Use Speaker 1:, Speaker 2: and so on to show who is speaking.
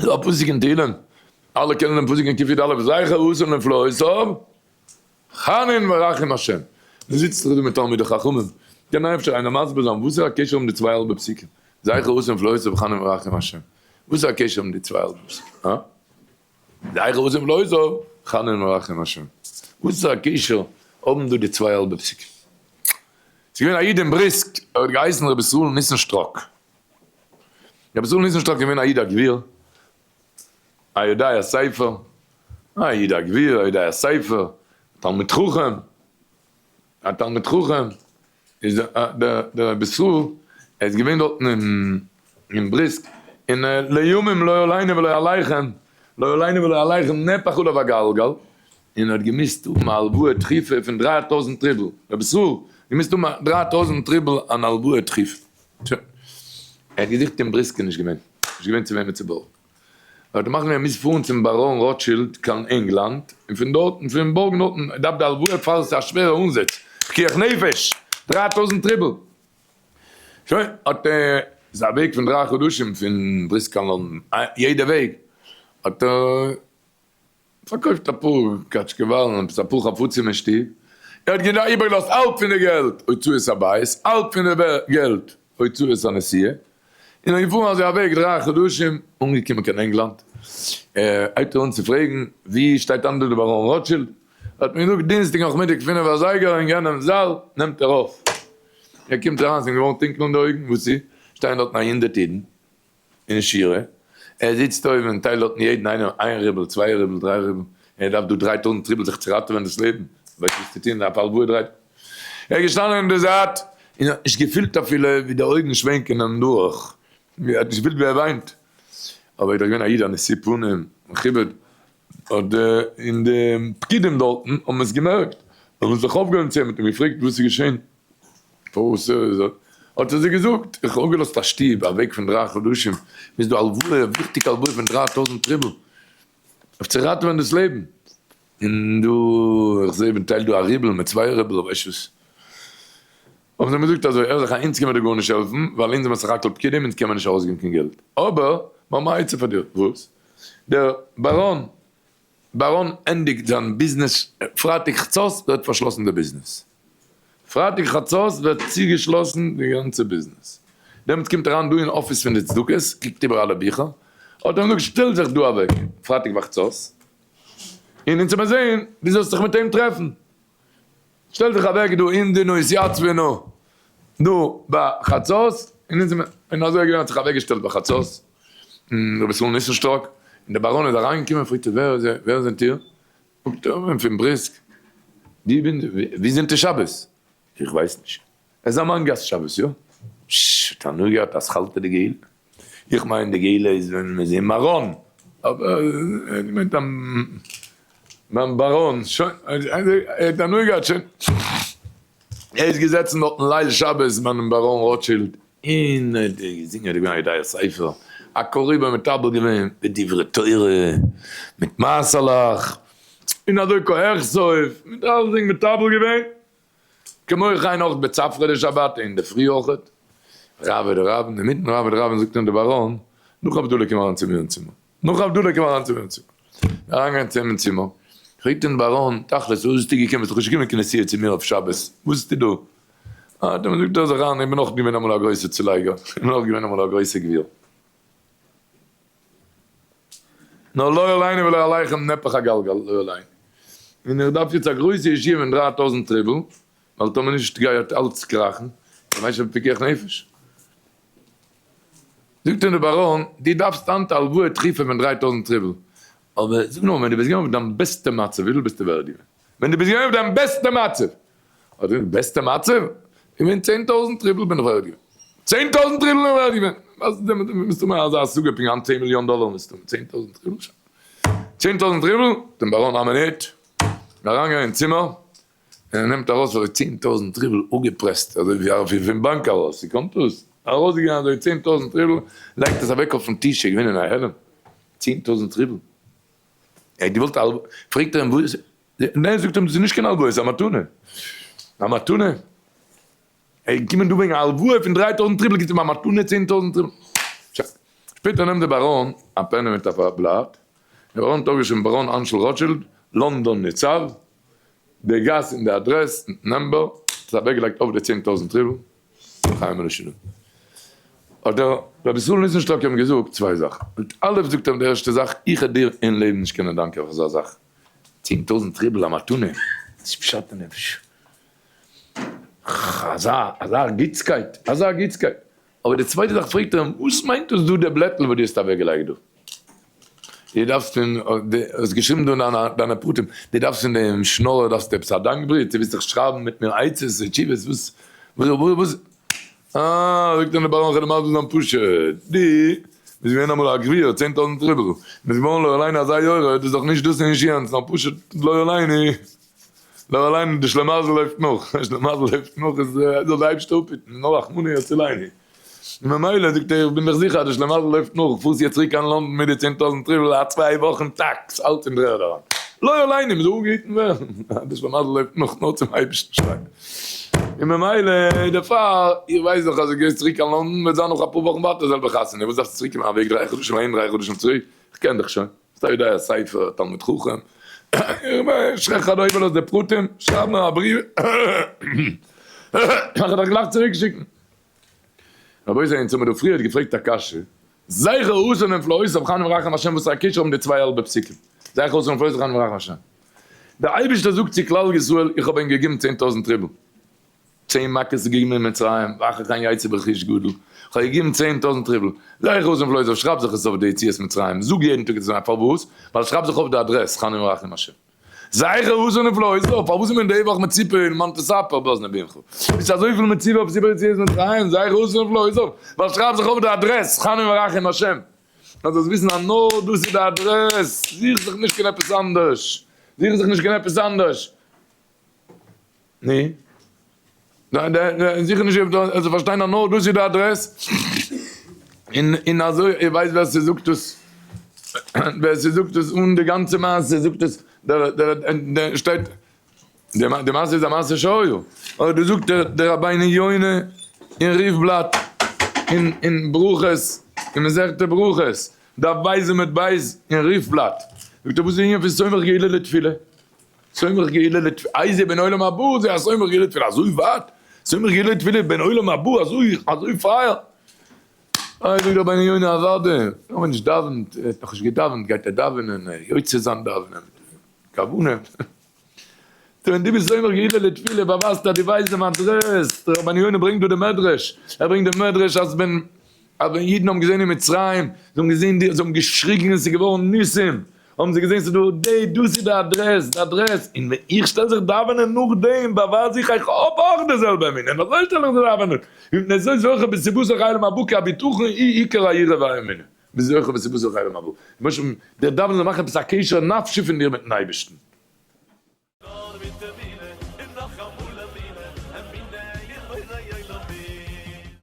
Speaker 1: דא א פסוק אין תהילים, אלע קענען דעם פסוק אין קי"א, זכר עשה נפלאותיו, חנון ורחום השם. מען זיצט דאך דא מיט תלמידי חכמים, קען אפשר איינער מסביר זיין וואס איז א קשר האבן די צוויי האלבע פסוקים, זכר עשה נפלאותיו חנון ורחום השם, וואס איז א קשר האבן די צוויי האלבע פסוקים? הא? זכר עשה נפלאותיו חנון ורחום השם, וואס איז א קשר האבן דא די צוויי האלבע פסוקים? ס'איז געווען א איד אין בריסק, ער האט געהייסן רבי ישראל ניסן שטראק. רבי ישראל ניסן שטראק איז געווען א איד א גביר, א יודע ספר, א איד א גביר, א יודע ספר, תלמיד חכם, א תלמיד חכם, איז דער רבי ישראל, ער איז געווען דארטן אין בריסק, און לימים לא עלינו ולא עליכם, לא עלינו ולא עליכם נהפך עליו הגלגל, און ער האט געמוזט האבן א הלוואה דחיפה פון 3000 רובל, רבי ישראל געמוזט האבן א 3000 רובל אן הלוואה דחיפה, שוין, ער האט געזוכט אין בריסק איז נישט געווען, נישט געווען צו וועמען צו בארגן, ער האט געמאכט ווי ער מוז פארן צום באראן רוטשילד קיין ענגלאנד, און פון דארטן, פון בארגן דארטן, ער דארף די הלוואה פאר עס איז א שווערע אנזעץ, פיקוח נפש, 3000 רובל, שוין, האט ער, ס'איז א וועג פון דריי חדשים פון בריסק קיין לאנדאן, יעדע וועג, האט ער. פארקויפט אפאר קאטשקעוואלן, עפעס אפאר חפצים אין שטוב, ער האט גענוי איבערגעלאזט האלב פון די געלט הוצאות הבית, האלב פון די געלט הוצאות הנסיעה, און איז געפארן אזוי א וועג דריי חדשים, אנגעקומען קיין ענגלאנד, ער הייבט אן צו פרעגן ווי שטייט אנדער די באראן רוטשילד, האט מען געזאגט דינסטאג נאכמיטאג פינף אזייגער אין יענעם זאל נעמט ער אויף, ער קומט אריין ס'איז אים געווארן טונקל אין די אויגן, וואס איז? שטייען דארטן א הונדערט אידן, אין שורה, ער זיצט אויבן און טיילט דארטן יעדן איינעם איין רובל, צוויי רובל, דריי רובל, ער דארף דא 3000 רובל זיך צו ראטעווען דאס לעבן, ווייסט וואס צו טון, דארף הלוואה דריי. ער איז געשטאנען אין די זייט און האט נישט געפילט אפילו ווי די אויגן שווענקען אים דורך, ער האט נישט געפילט ווי ער וויינט, אבער ער איז דאך געווען א איד א נשוא פנים, מכובד, האט די און די פקידים דארטן האבן עס געמערקט, האבן זיך אויפגעהויבן צו אים, האט אים געפרעגט וואס איז געשען, פארוואס האט ער זיי געזאגט, איך האב אפגעלאזט א שטוב, א וועג פון דריי חדשים, מ'איז דא הלוואה, וויכטיגע הלוואה פון 3000 רובל, אויף צו ראטעווען דאס לעבן, און דא, איך זע מען טיילט דא א רובל מיט צוויי רובל, איך ווייס וואס. האבן זיי אים געזאגט אזוי, הער זיך איין, אונז קען מען דיר גארנישט העלפן, ווייל אונז זעמער סך הכל פקידים, אונז קען מען נישט ארויסגעבן קיין געלט, אבער מיר האבן א עצה פאר דיר, וואס? דער באראן באראן ענדיגט זיין ביזנעס פרייטאג חצות ווערט פארשלאסן די ביזנעס. פרייטאג חצות ווערט צוגעשלאסן די גאנצע ביזנעס. דעמאלטס קומט אריין דא אין אפיס פון די צדקות, קוקט איבער אלע ביכער, האט ער געזאגט שטעל זיך דא אוועק פרייטאג ביי חצות, און אונז וועמיר זען דו זאלסט זיך מיט אים טרעפן. שטעל זיך אוועק דא אין די נויס יצבנו דא ביי חצות, און אונז און אזוי איז געווען האט זיך אוועק געשטעלט ביי חצות, און רבי ישראל ניסן שטראק, און דער באראן איז אריין געקומען פרעגט ער ווער איז ווער זענט איר? זאגט ער כ'בין פון בריסק, ווי בין ווי זענט איר שבת? איך ווייס נישט, עס איז א מיין גאסט שבת יא? ש האט הנאה געהאט אז חלתה די גאולה, איך מיין די גאולה איז ווען מען איז אין מירון, אבער ער האט געמיינט ביים באראן, שוין, ער האט הנאה געהאט, שוין. ער איז געזעצן דארטן ליל שבת ביים באראן רוטשילד, און ער האט געזינגען, ער איז געווען א יודע ספר, א קורא ומתבל געווען בדברי תורה, מיט מעשה'לעך, און אזוי קה אכסוף, מיט אלסדינג מתבל געווען. כמו כן אויך בצפרא דשבתא אינדערפרי אויכעט, רב דרב, אינמיטן רב דרב זאגט אים דער באראן, נאך הבדלה קום אריין צו מיר אין צימער, נאך הבדלה קום אריין צו מיר אין צימער, אריינגיין צו אים אין צימער, פרעגט אים דער באראן, תכלית וואס ביסטו געקומען, ביסט דאך נישט געקומען קיין נסיעה צו מיר אויף שבת, וואס ביסטו דא? האט אים זאגט ער זיך איין, איך בין אויך געווען אמאל א גרויסע צולייגער, איך בין אויך געווען אמאל א גרויסע גביר. נאר לא עלינו ולא עליכם נהפך הגלגל, לא עלינו. און איך דארף יעצט א גרויסע ישיבה פון 3000 רובל, ווייל טאמער נישט גייט אלץ קראכן, איך ווייס שוין פיקוח נפש. זאגט אים דער באראן, דו דארפסט היינט א הלוואה דחיפה פון 3000 רובל, אבער זאג נאר, ווען דו ביסט געווען אויף דיין בעסטע מצב, וויפיל ביסטו ווערד געווען? ווען דו ביסט געווען אויף דיין בעסטע מצב, האט ער געזאגט, בעסטע מצב? געווען 10,000 רובל בין איך ווערד געווען. 10,000 רובל בין איך ווערד געווען. וואס איז דען מסתמא אזא השגה פון היינט צען מיליאן דאלער מסתמא, 10,000 רובל שוין. 10,000 רובל, דעם באראן א מינוט, אריינגיין אין צימער, און ער נעמט ארויס אזוי 10,000 רובל אפגעפרעסט, אזוי ווי פון באנק ארויס, ווי קומט דאס? ארויסגעגאנגען אזוי 10,000 רובל, לייגט עס אוועק אויפן טיש, ער איז געווען אין א העלם, 10,000 רובל. ער האט געוואלט הלוואה, פרעגט ער אים וואס, ניין זאגט אים דאס איז נישט קיין הלוואה, עס איז א מתנה, א מתנה, ער איז געקומען דא וועגן א הלוואה פון 3000 רובל, גיבט אים א מתנה 10,000 רובל, שוין. שפעטער נעמט דער באראן א פענע מיט א בלאט, דער באראן האט אויפגעשריבן באראן אנשל רוטשילד, לאנדאן ניצב, די גאס און די אדרעס מיטן number, עס אוועקגעלייגט אויף די 10,000 רובל, חיים ולשלום. האט דער רבי ישראל ניסנשטאק אים געזאגט צוויי זאכן, א' זאגט ער אים די ערשטע זאך, איך העט דיר אין לעבן נישט קענען דאנקען אויף אזא זאך, 10,000 רובל א מתנה, דאס איז פשט אין נפש, אזא אזא גוטסקייט, אזא גוטסקייט, אבער די צווייטע זאך פרעגט ער אים, וואס מיינט דאס דא די בלעטל וואס דו האסט אוועקגעלייגט דא? דו דארפסט פון, דו האסט געשריבן דא דיינע דיינע פרטים, דו דארפסט פון דעם שנארער דארפסטו עפעס א דאנק בריוו, דו ווילסט זיך שרייבן מיט מיר עצות און תשובות, וואס וואס וואס אה, זאגט אים דער באראן כ'וועל דיר מסביר זיין פשוט, דו ביסט געווען אמאל א גביר, 10,000 רובל, ביסט געווארן לא עלינו אזא יורד, איז דאך נישט דאס און נישט יענץ, נאר פשוט לא עלינו. לא עלינו די שלמזל לויפט נאך, שלמזל לויפט נאך איז זאל די אייבערשטער אפהיטן, נאר רחמנא יצילני. ממילא זאגט ער איך בין דאך זיכער אז די שלמזל לויפט נאך, פארסט יעצט צוריק קיין לאנדאן מיט די 10,000 רובל א צוויי וואכן טאקס אלץ אין דר'ערד אריין. לא עלינו מ'זאל אפגעהיטן ווערן אז די שלמזל לויפט נאך נאר צום אייבערשטן שרייען. און ממילא דערפאר איך ווייס דאך אז דו גייסט צוריק קיין לאנדאן וועט זיין נאך אפאר וואכן ווייטער די זעלבע חתונה, וואס דארפסטו צוריק קומען א וועג דריי חדשים אהין דריי חדשים צוריק, איך קען דיך שוין. אתה יודע ספר תלמיד חכם, שכח אדויבער לאז די פרטים, שרייב מיר א בריוו, איך וועל דיך גלייך צוריק שיקן. רבותי אונז האמיר דא פריערט געפרעגט א קשיא, זכר אסון ונפלאותיו חנון ורחם השם וואס פאר א קשר האבן די צוויי האלבע פסוקים, זכר אסון ונפלאותיו חנון ורחם השם? דער אייבערשטער זאגט צו כלל ישראל איך האב ענק געגעבן 10,000 רובל, צען מכות געגעבן אין מצרים, ואחר כן יצא ברכוש גדול, כ'האב געגעבן 10,000 רובל, זיי איך אויס און פלויס אויף, שרייב זיך עס אויף די יציאת מצרים, זאג יעדן טאג יציאת מצרים, פארוואס? ווייל שרייב זיך אויף די אדרעס, חנן ורחמים השם. זיי איך אויס און פלויס אויף, פארוואס איז מען די וואך מצופה אין מאן תספר באזני בנך? ביסט אזויפיל מצוה אויף סיפור יציאת מצרים, זיי איך אויס און פלויס אויף, ווייל שרייב זיך אויף די אדרעס, חנן ורחמים השם. אז זאלסט וויסן אז נאר דאס איז די אדרעס, זוך זיך נישט קיין עפעס אנדערש, זוך זיך נישט קיין עפעס אנדערש. נו? זיכער נישט אויב זיי פארשטיין אז נאר דאס איז די אדרעס, און און אזוי איר ווייסט ווער ס'זאגט עס, ווער ס'זאגט עס אן די גאנצע מעשה זאגט עס דער דער דער שטייט, די מעשה איז א מעשה שהיה, אבער דא זאגט דער דער רבינו יונה אין ריף בלאט אין אין ברכות אין מסכת ברכות דף בית עמוד בית אין ריף בלאט, זאגט ער וואס איז די ענין פון סומך גאולה לתפילה? סומך גאולה לתפילה, איזה בן עולם הבא זה הסומך גאולה לתפילה, אזוי ווייט? סומך גאולה לתפילה בן עולם הבא, אזוי אזוי פייער? איי זאגט רבינו יונה אוודאי, א מענטש דאווענט, ער האט נאכנישט געדאווענט גייט ער דאווענען, יוצא זיין דאווענען מיט כוונה, טא ווען דו ביסט סומך גאולה לתפילה באווייזט אז דו ווייסט דעם אדרעס, דער רבינו יונה ברענגט דא דעם מדרש, ער ברענגט דעם מדרש אז ווען אז ווען אידן האבן געזען אין מצרים, זיי האבן געזען די, זיי האבן געשריגן און ס'איז געווארן ניסים, האבן זיי געזען ס'איז דא די, דאס איז די אדרעס, די אדרעס, און ווען איך שטעל זיך דאווענען נאכדעם באווייז איך איך האב אויך די זעלבע אמונה, און אזוי שטעל איך זיך דאווענען, מפני זאת זוכה בסיבתו חיים הבא כי הבטחון היא עיקר היראה והאמונה, וזוכה בסיבתו חיים הבא, למשל דער דאווענען זאל מאכן עפעס א קשר נפשי פון דיר מיטן אייבערשטן.
Speaker 2: נאר מיט די.